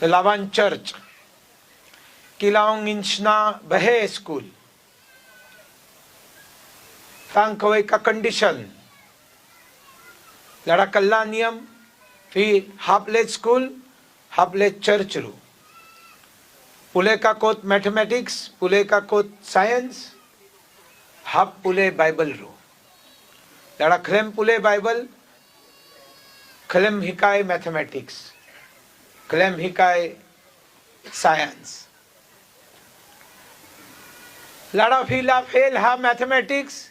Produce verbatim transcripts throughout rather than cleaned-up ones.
Lawan church. Ki la ong ngin shna bahe skul. Tang kawei ka condition. Lada kylla niam, phi hap leit skul, hap leit church ruh. Pule ka kot mathematics, pule ka kot science, hap pule Bible ruh. Lada khlem pule Bible, khlem hikai mathematics, khlem hikai science. Lada phi la fail ha mathematics,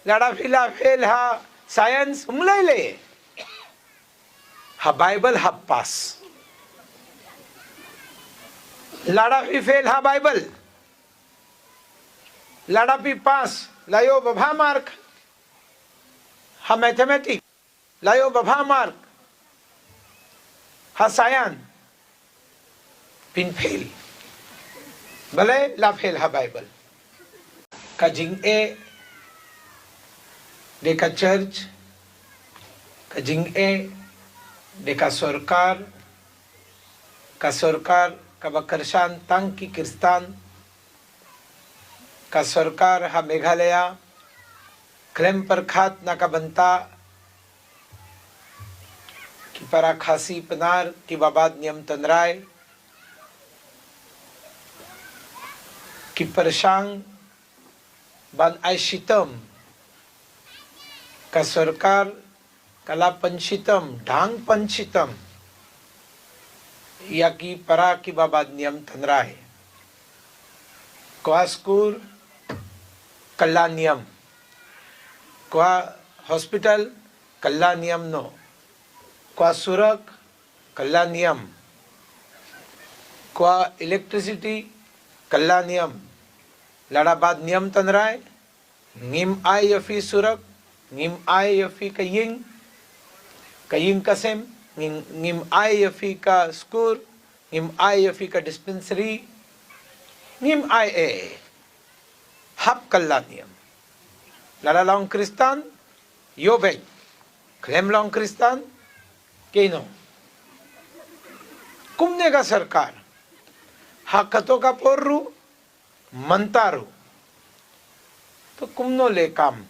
lada phi la fail ha science, um lei lei. Ha Bible hap pass. Lada phi fail ha Bible, lada phi pass, la ïoh babha mark ha mathematics, la ïoh babha mark ha science, phin fail. Balei? La fail ha Bible. Ka jingeh de ka church, ka jingeh de ka sorkar, ka sorkar kaba kyrshan tang ki Khristan, ka sorkar ha Meghalaya khlem pyrkhat na ka bynta ki para Khasi Pnar kiba bad niam tynrai, ki pyrshang ban ai shitom. Ka sorkar ka la pynshitom, dang pynshitom ïa ki para kiba bad niam tynrai. Kwah skul, kylla niam. Kwah hospital, kylla niam noh. Kwah surok, kylla niam. Kwah electricity, kylla niam. Lada bad niam tynrai, ngim ai ïa phi surok, ngim ai ïa phi ka ïing, ka ïing ka sem, ngim, ngim ai ïa phi ka skur, ngim ai ïa phi ka dispensary, ngim ai eh. Hap kylla niam. Lada long Khristan, ïoh beit. Khlem long Khristan, kynnoh. Kumne ka sorkar. Ha kato ka por ruh, mynta ruh. To kumno leh kam